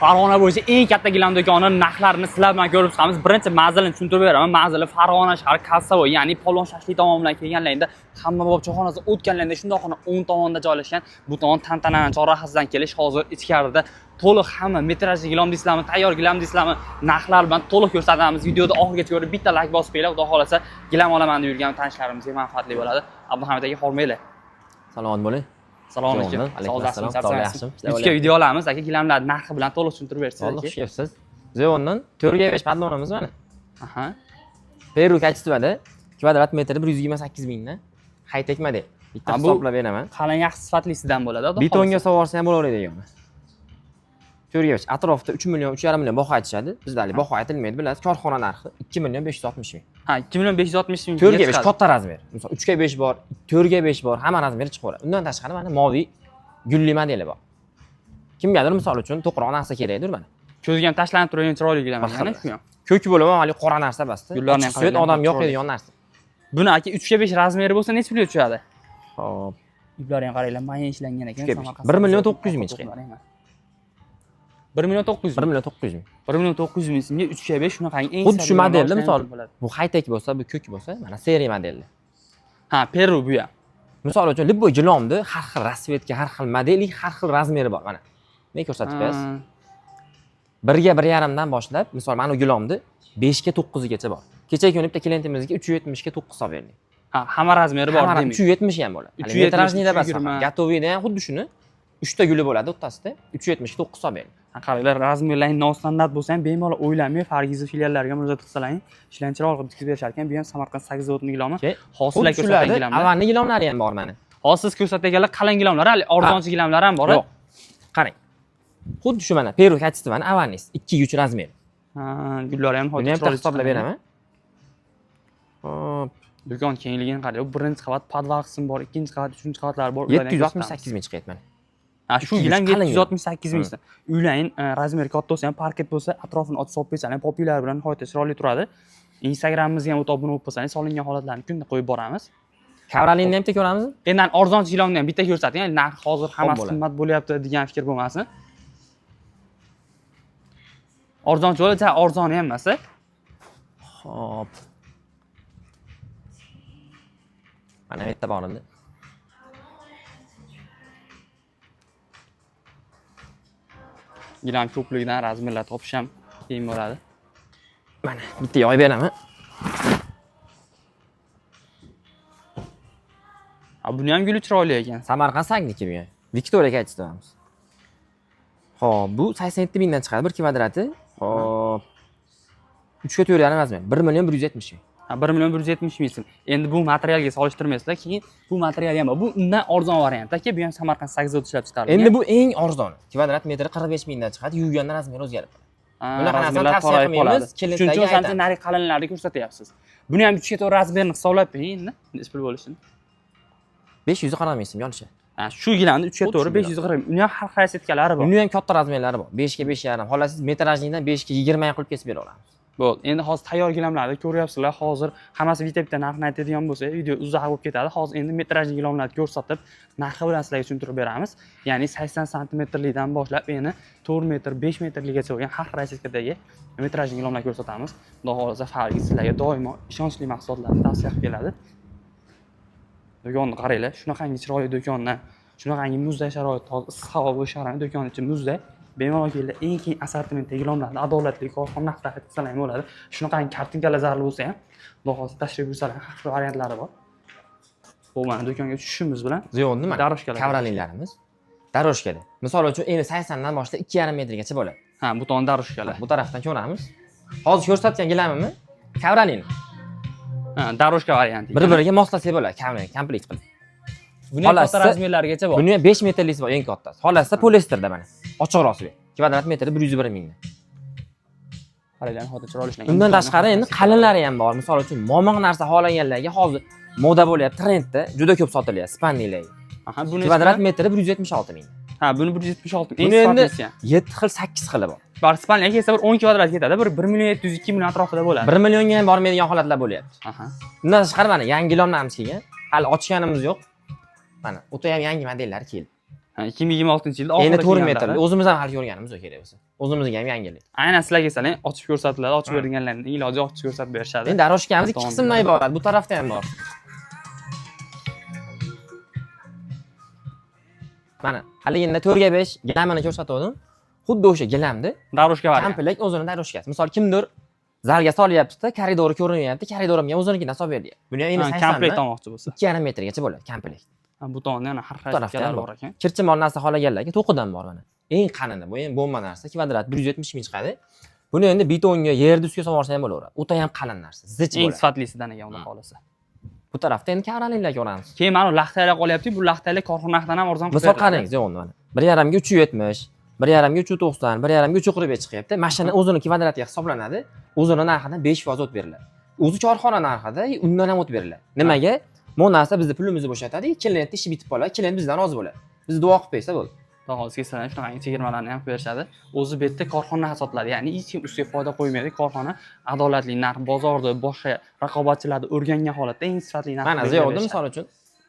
Farg'ona bo'yicha eng katta gilam do'koni narxlarini sizlar bilan ko'rib chiqamiz. Birinchi manzilini tushuntirib beraman. Manzili Farg'ona shahri Kassovoy, ya'ni Polvon shashlik tomoni bilan kelganlarida Hammabob choyxonasi o'tganlarida shundoqqina o'ng tomonda joylashgan. Bu tomon Tantanani chorrahasidan kelish hozir ichkarida to'liq hamma metrajli gilam deysizlarmi, tayyor gilam deysizlarmi, narxlar bilan to'liq ko'rsatamiz. Videoda oxirigacha ko'rib bitta like bosib qo'yinglar. Xudo xolasa gilam olaman deb yurgan tanishlarimizga manfaatli bo'ladi. Abduhamid aka, hormanglar. Salomat bo'ling. Assalomu alaykum. Alaykum assalom. Sog'lik, Yaxshimi? Uchga video olamiz aka, gilamlar narxi bilan to'liq tushuntirib bersangiz Alloh aka. xush kelibsiz. Zevondan 4 ga 5 podlonimiz mana. Aha. Peru качествоda kvadrat metri 128 mingdan. High-tech model. Bitta Ha, bu- hisoblab beraman. Qalin, yaxshi sifatlisidan bo'ladi, xudo Betonga xohlasa. solvorsa ham bo'laveradi. 4 ga 5 atrofda 3 million, 3,5 million baho aytishadi. Bizda hali baho aytilmaydi, bilasiz. Korxona narxi 2 million 560 ming. Ha, 2 million 560 ming. 4 ga 5 katta razmer. Misol 3 ga 5 bor, 4 ga 5 bor, hamma razmeri chiqaveradi. Undan tashqari mana moviy gulli modeli bor. Kimgadir misol uchun to'qroq narsa kerakdir mana. Ko'zga ham tashlanib turadigan chiroyli gilam Bir xil. mana shu ham. Ko'k bo'lib ham haligi qora narsa emasda. Gullarni ham Ochiq svet qarang, odamga chiroyli. yoqadigan narsa. Buni aka 3 ga 5 razmeri bo'lsa necha pulga tushadi? Xo'p. Iplari ham qaranglar, mayin ishlangan ekan. 3 ga 5. Samarqand 1 million 900 ming chiqadi. 1 million 900 1 ming. million 900 ming. 1 million 900 ming so'mga 3 ga 5 shunaqangi eng Xuddi shu sifatli modelda gilamlar misol bo'ladi. bu high-tech bo'lsa, bu ko'k bo'lsa, mana seriya modelli. Ha, Peru bu ham. Misol uchun любой gilomni har xil расцветка, har xil modeli, har xil razmeri bor mana. Men ko'rsatib qo'yasiz. Ha. 1 ga 1,5 dan boshlab, misol mana bu gilomni 5 ga 9 gacha bor. Kecha kuni bitta klientimizga 370 ga 9 solib berdik. Ha, hamma razmeri bor Hamma demak. 370 ham bo'ladi. 370, Метражный da emas 320. faqat. Готовый da ham xuddi shuni 3 ta guli bo'ladi o'rtasida. 370 ga 9 solib berdik. Ha, qaranglar, razmerlar nostandart bo'lsa ham bemalol o'ylamay Fargizi filiallariga murojaat qilsalaring, ishlarni chiroyli qilib bitkazib berishar ekan. Bu ham Samarqand Sakkiz zavodning gilomi. Keyin Hozir sizlar xuddi ko'rsatgan shularni gilamlar. avanni gilomlari ham bor mana. Hozir siz ko'rsatganlar qalin gilamlar, hali arzonchi gilamlar ham bor. Yo'q. Qarang. Xuddi shu mana Peru качество avannis 2 ga 3 razmer. Ha, gullari ham Buni ham chiroyli hisoblab chiqqan. beraman. Hop, Do'kon kengligini qarang. Birinchi qavat podval qismi bor, ikkinchi qavat, uchinchi qavatlar bor. Ularni ham ko'rsatamiz. 768 ming chiqyapti mana. Ha, shu gilam 200 qalin 768 ming so'm. Uylaring razmeri katta bo'lsa ham, parket bo'lsa, atrofini ochib solib qo'ysangiz, popyular bilan nihoyatda chiroyli turadi. Instagramimizga ham o'tib obuna bo'lib qo'ysangiz, solingan holatlarni kunda qo'yib boramiz. Kovralinni ham bitta ko'ramizmi? Endi arzonchi gilomni ham bitta ko'rsating. Ya'ni narx hozir hammasi bo'ladi. qimmat bo'lyapti degan fikr bo'lmasin. Arzonchi bo'lsa, arzoni ham emas. Hop. Mana bu yerda bor edi. Gilam ko'pligidan razmerlar topish ham qiyin bo'ladi. Mana bitta yoyib beraman. Ha, buni ham guli chiroyli ekan. Samarqand sagniki bu ham. Victoria качествоmiz. Hop, bu 87 mingdan chiqadi bir kvadrati. Hop. 3 ga 4,5 razmer. 1 million 170 ming. Ha, 1 million 170 ming so'm. Endi bu materialga solishtirmaysizlar, keyin bu material ham bor. Bu undan arzon variant aka, bu ham Samarqand Sakkiz ishlab chiqarilgan. Endi bu eng arzoni. Kvadrat metri 45 mingdan chiqadi. Yuvganda razmeri o'zgarib qoladi. Ha, bunaqa narsani razmerlar tavsiya torayib qilmaymiz, qoladi. klientlarga Shuning uchun aytamiz. sancha narigi qalinlarni ko'rsatyapsiz. Buni ham 3 ga 4 razmerini hisoblab bering endi, necha pul bo'lishini. 540 ming so'm yonishi. Ha, shu gilamni 3 ga Xuddi 4 shu 540 ming. Uni ham har xil setkalari bor. Uni ham katta razmerlari bor. 5 ga 5,5. Xohlasangiz метражный dan 5 ga 20 ham qilib kesib bera olamiz. Bo'ldi. Endi hozir tayyor gilamlarni ko'ryapsizlar. Hozir hammasi bitta-bitta narxini aytadigan bo'lsak, video uzoq bo'lib ketadi. Hozir endi metrajli gilamlarni ko'rsatib, narxi bilan sizlarga tushuntirib beramiz. Ya'ni 80 santimetrlikdan boshlab endi 4 metr, 5 metrligacha bo'lgan har xil setkadagi metrajli gilamlar ko'rsatamiz. Xudo xohlasa Fargi sizlarga doimo ishonchli mahsulotlarni tavsiya qilib keladi. Do'konni qaranglar, shunaqangi chiroyli do'kondan, shunaqangi muzday sharoitda, hozir issiq havo bo'lishi qaramay, do'kon ichi muzday. Bemalol kelinglar, eng keng assortimentdagi gilomlarni adolatli korxona narxida xarid qilsalar ham bo'ladi. Shunaqangi kartinkalar zarur bo'lsa ham, xudo xohlasa tashrif buyursalar har xil variantlari bor. Bu mana do'konga tushishimiz bilan Ziyonni mana Дорожка lar. kovralinlarimiz. Дорожка da. Misol uchun endi 80 dan boshlab 2,5 metrgacha bo'ladi. Ha, bu tomon дорожка lar. Bu tarafdan ko'ramiz. Hozir ko'rsatgan gilamimni kovralin. Ha, дорожка varianti. Bir-biriga moslasak bo'ladi, kovralin komplekt qilib. Buni ham katta Xolasi- razmerlarigacha bor. Buni ham 5 metrlisi bor, eng kattasi. Xohlasa poliesterda mana. Ochiqroq svet. Kvadrat metri 101 mingdan. Qaranglar, hozir chiroyli ishlangan. Undan tashqari endi qalinlari ham bor. Misol uchun momiq narsa xohlaganlarga hozir moda bo'lyapti, trendda juda ko'p sotilyapti spannilar. Aha, buni Kvadrat metri 176 ming. Ha, buni 176 eng Buni endi sifatlisi ham. 7 xil, 8 xili bor. Bar spanli kelsa bir 10 kvadrat ketadi, bir 1 million 700 2 million atrofida bo'ladi. 1 millionga ham bormaydigan holatlar bo'lyapti. Aha. Undan tashqari mana yangi ilonlarimiz kelgan. Hali ochganimiz yo'q. Mana o'ta ham yangi modellar keldi. Ha, 2026-yilda Endi oxirida 4 kelganlari. metrli. O'zimiz ham hali ko'rganimiz yo'q kerak bo'lsa. O'zimizga ham yangilik. Aynan sizlarga kelsalar ochib ko'rsatiladi, ochib berganlarning iloji ochib ko'rsatib berishadi. Endi дорожка miz ikki Tamom. qismdan iborat. Bu tarafda ham bor. Mana haliginde 4 ga 5 gilamini ko'rsatgandim. Xuddi o'sha gilamni Дорожка variant. komplekt o'zini дорожка si. Misol kimdir zalga solyapti-da, koridori ko'rinmayapti, koridorimga o'zinikidan solib berdi. Buni ham endi Ha, 80 komplekt dan olmoqchi bo'lsa. 2,5 metrgacha bo'ladi komplekt. Ha, bu tomonda yana har xil Bu tarafda ham setkalar bor. bor ekan. Chirchimon narsa xohlaganlarga to'qidan bor mana. Eng qalini bu, eng bomba narsa. Kvadrat 170 ming chiqadi. Buni endi betonga, yerni ustiga solib ham bo'laveradi. O'ta ham qalin narsa, zich Eng bo'ladi. sifatlisidan ekan xudo xohlasa. Bu tarafda endi kovralinlar ko'ramiz. Keyin mana bu laxtalar qolyapti, bu laxtalar korxonadan ham arzon qilib Misol beriladi. qarang, yo'q mana. 1,5 ga 370, 1,5 ga 390, 1,5 ga 345 chiqyapti. Mashina o'zini kvadratiga hisoblanadi. O'zini narxidan 5% o't beriladi. O'zi korxona narxida undan ham o't beriladi. Nimaga? Bu narsa bizni pulimizni bo'shatadi, klient ishi bitib qoladi, klient bizdan rozi bo'ladi. Biz duo qilib qo'ysa bo'ldi. Xudo xohlasa kelsalar shunaqangi chegirmalarni ham qilib berishadi. O'zi bu yerda korxona sotiladi. Ya'ni hech kim ustiga foyda qo'ymaydi. Korxona adolatli narx, bozorda boshqa raqobatchilarni o'rgangan holatda eng sifatli narx Mana belgilab Ziyoda berishadi. misol uchun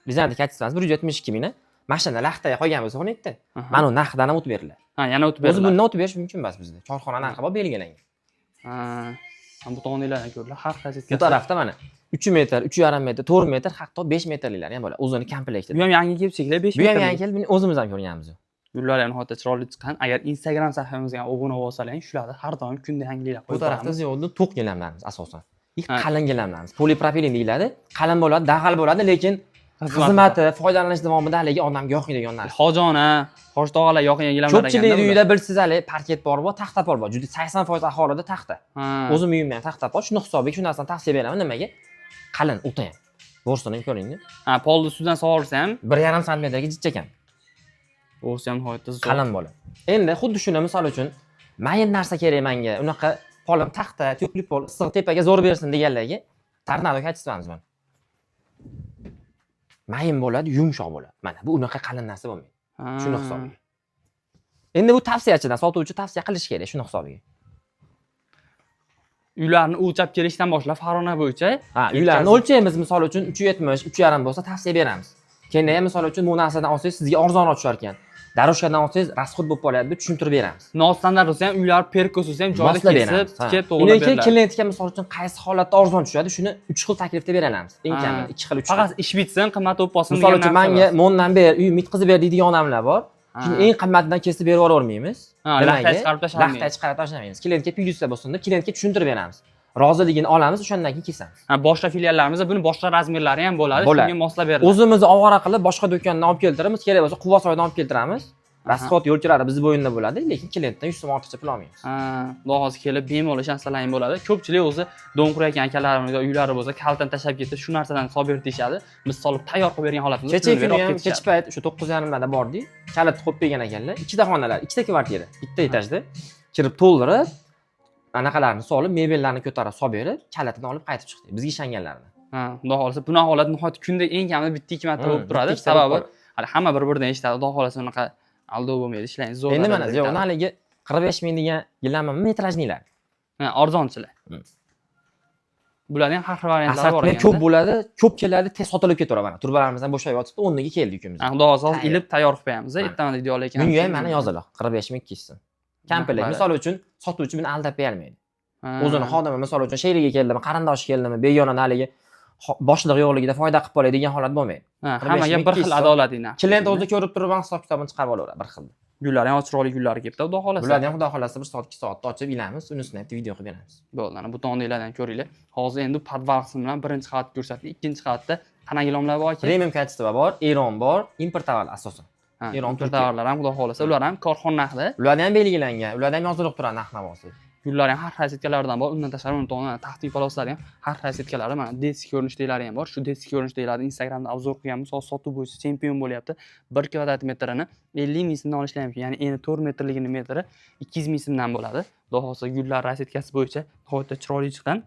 bizani качество miz 172 mingni mashina laxtaga qolgan bo'lsa 17. Aha. Mana u narxidan ham o't beriladi. Ha, yana o'tib O'zi beriladi. bundan o'tib berish mumkin emas bizda. Korxona narxi bor belgilangan. Ha, bu tomondagilardan ko'ringlar, har qaysi Bu tarafda mana 3 metr, 3,5 metr, 4 metr, hatto 5 metrliklari ham bo'ladi. O'zini komplekti. Bu ham yangi kelib shekilli 5 Bu ham metrlik. yangi keldi, buni o'zimiz ham ko'rganmiz. Gullar ham nihoyatda chiroyli chiqqan. Agar Instagram sahifamizga ham obuna bo'lsalaring, shularni har doim kunda yangiliklar Bu qo'yib tarafda boramiz. Ziyoda to'q gilamlarimiz asosan. Ilk Ha. qalin gilamlarimiz. Polipropilen deyiladi. Qalin bo'ladi, dag'al bo'ladi, lekin xizmati, foydalanish davomida haligi odamga yoqmaydigan narsa. Hojona, hoji tog'alar yoqingan gilamlar Ko'pchilik uyida bilsiz hali parket bor, bor, taxta pol bor. Juda 80% aholida taxta. O'zim uyimda ham taxta pol. Shuni hisobiga shu narsani tavsiya beraman. Nimaga? Qalin, o'ta ham. Bo'rsini ko'ringda. Ha, polni ustidan sovursa ham, 1,5 santimetrga jicha ekan. o'zi ham nihoyatda zo'r. Qalin bo'ladi. Endi xuddi shuni misol uchun mayin narsa kerak menga, unaqa polim taxta, тёплый pol, issiq tepaga zo'r bersin deganlarga tornado качество miz mana. Mayin bo'ladi, yumshoq bo'ladi. Mana bu unaqa qalin narsa bo'lmaydi. Ha. Shuni hisobiga. Endi bu tavsiyachidan sotuvchi tavsiya qilishi kerak shuni hisobiga. Uylarni o'lchab kelishdan boshlab Farg'ona bo'yicha Ha, uylarni o'lchaymiz misol uchun 370, 3,5 bo'lsa tavsiya beramiz. Keyin ham misol uchun bu narsadan olsangiz sizga arzonroq tushar ekan. Дорожка dan olsangiz расход bo'lib qoladi deb tushuntirib beramiz. Nostandart bo'lsa ham, uylar perkos bo'lsa ham joyida Moslab kesib, beramiz. Ha. tikib, to'g'rilab Undan keyin beriladi. klientga misol uchun qaysi holatda arzon tushadi, shuni 3 xil taklifda bera olamiz. Eng Ha. kamida 2 xil, 3 xil. Faqat ish bitsin, qimmat bo'lib qolsin Misol degan uchun narsa menga emas. mondan ber, uyim bitqizib ber deydigan odamlar bor. Ha. Shuni eng qimmatidan kesib berib yubormaymiz. Ha, Nimaga? laxta chiqarib tashlamaymiz. Laxta chiqarib tashlamaymiz. Klientga plyusda bo'lsin deb klientga tushuntirib beramiz. Roziligini olamiz, o'shandan keyin kesamiz. Ha, boshqa filiallarimizda buni boshqa размер lari ham bo'ladi, Bo'ladi. shunga moslab beriladi. O'zimizni ovora qilib boshqa do'kondan olib keltiramiz, kerak bo'lsa Quvasoydan olib keltiramiz. Расход yo'lchilari bizni bo'yinda bo'ladi, lekin klientdan 100 so'm ortiqcha pul olmaymiz. Ha, xudo xohlasa kelib bemalol ishonsalaring bo'ladi. Ko'pchilik o'zi дом qurayotgan akalarimiz yo uylari bo'lsa, kaltani tashlab ketib, shu narsadan solib ber deyishadi. Biz solib tayyor qilib bergan holatimizda Kecha pulini kuni berib ham olib kech ketishadi. payt o'sha 9:30larda bordik. Kalitni qo'yib bergan ekanlar. Ikkita xonalar, ikkita kvartira, bitta etajda kirib to'ldirib, anaqalarni solib, mebellarni ko'tarib solib berib, kalitini olib qaytib chiqdik. Bizga ishonganlarini. Ha, xudo xohlasa bunaqa holat nihoyat kunda eng kamida bitta ikki marta bo'lib turadi. Bitta ikkita bo'lib Sababi qoladi. hali hamma bir-biridan eshitadi. Xudo xohlasa unaqa aldov bo'lmaydi. Ishlaringiz zo'r. Endi mana Ziyovni haligi 45 ming degan gilammi метражный lar. Ha, arzonchilar. Bularning ham har xil variantlari bor Assortiment ekanda. ko'p bo'ladi, ko'p keladi, tez sotilib ketaveradi mana. Turbalarimiz ham bo'shab yotibdi, o'rniga keldi yukimiz. Ha, xudo xohlasa hozir Tayyor. ilib tayyor qilib qo'yamiz. Ha. Ertaman ideal ekan. Bunga ham mana yoziladi 45 ming 200 so'm. Komplekt. Rahmat. Misol uchun sotuvchi buni aldab berolmaydi. Ha. O'zini xodimi misol uchun sherigi keldimi, qarindoshi keldimi, begona haligi boshlig'i yo'qligida foyda qilib qolay degan holat bo'lmaydi. Ha, 45 hammaga ming bir xil 200 so'm. adolatli narx. Klient o'zi ko'rib turib ham hisob kitobini chiqarib olaveradi bir xil. Gullar ham chiroyli gullar kelibdi, xudo xohlasa. Bularni ham xudo xohlasa 1 soat, 2 soatda ochib ilamiz, unisini ham video qilib beramiz. Bo'ldi, ana bu tomondagilarni ham ko'ringlar. Hozir endi podval qismi bilan birinchi qavatni ko'rsatdik, ikkinchi qavatda qanaqa gilamlar bor aka? Premium качество bor, Eron bor, import tovar asosan. Ha, Eron, import Turkiya. tovarlar ham xudo xohlasa, ular ham korxona narxida. Ularda ham belgilangan, ularda ham yozilib turadi narx navosi. Gullar ham har xil setkalaridan bor. Undan tashqari uni tomonidan taxtiy paloslari ham har xil setkalari, mana детский ko'rinishdagilar ham bor. Shu детский ko'rinishdagilarni Instagramda обзор qilganmiz. Hozir sotuv bo'yicha chempion bo'lyapti. 1 kvadrat metrini 50 ming so'mdan olishlar mumkin. Ya'ni eni 4 metrligini metri 200 ming so'mdan bo'ladi. Xudo xohlasa gullar рассветка si bo'yicha nihoyatda chiroyli chiqqan.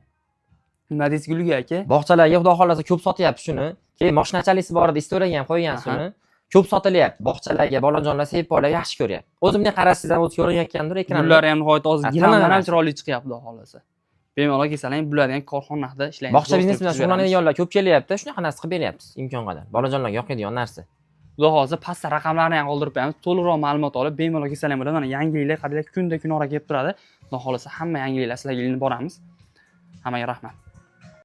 Nima deysiz gulga aka? Bog'chalarga xudo xohlasa ko'p sotyapti shuni. Keyin moshinachalisi bor edi, история ga ham qo'ygan shuni. Ko'p sotilyapti. Bog'chalarga bolajonlar sevib olib yaxshi ko'ryapti. O'zimga qarasangiz ham o'zi ko'rinayotgandir ekranda. Gullar ham nihoyat hozir Ha, gilamlar ham tamam. chiroyli chiqyapti xudo xohlasa. Bemalol kelsalar bularni ham korxona narxida ishlaymiz. Bog'cha biznesi bilan shug'ullanadiganlar ko'p kelyapti. Shunaqa narsa qilib beryapmiz imkon qadar. Bolajonlarga yoqadigan narsa. Xudo xohlasa, pastda raqamlarni ham qoldirib qo'yamiz. To'liqroq ma'lumot olib, bemalol kelsalar ham bo'ladi. Mana yangiliklar, qaranglar, kunda kunora kelib turadi. Xudo xohlasa, hamma yangiliklar sizlarga ilinib boramiz. Hammaga rahmat.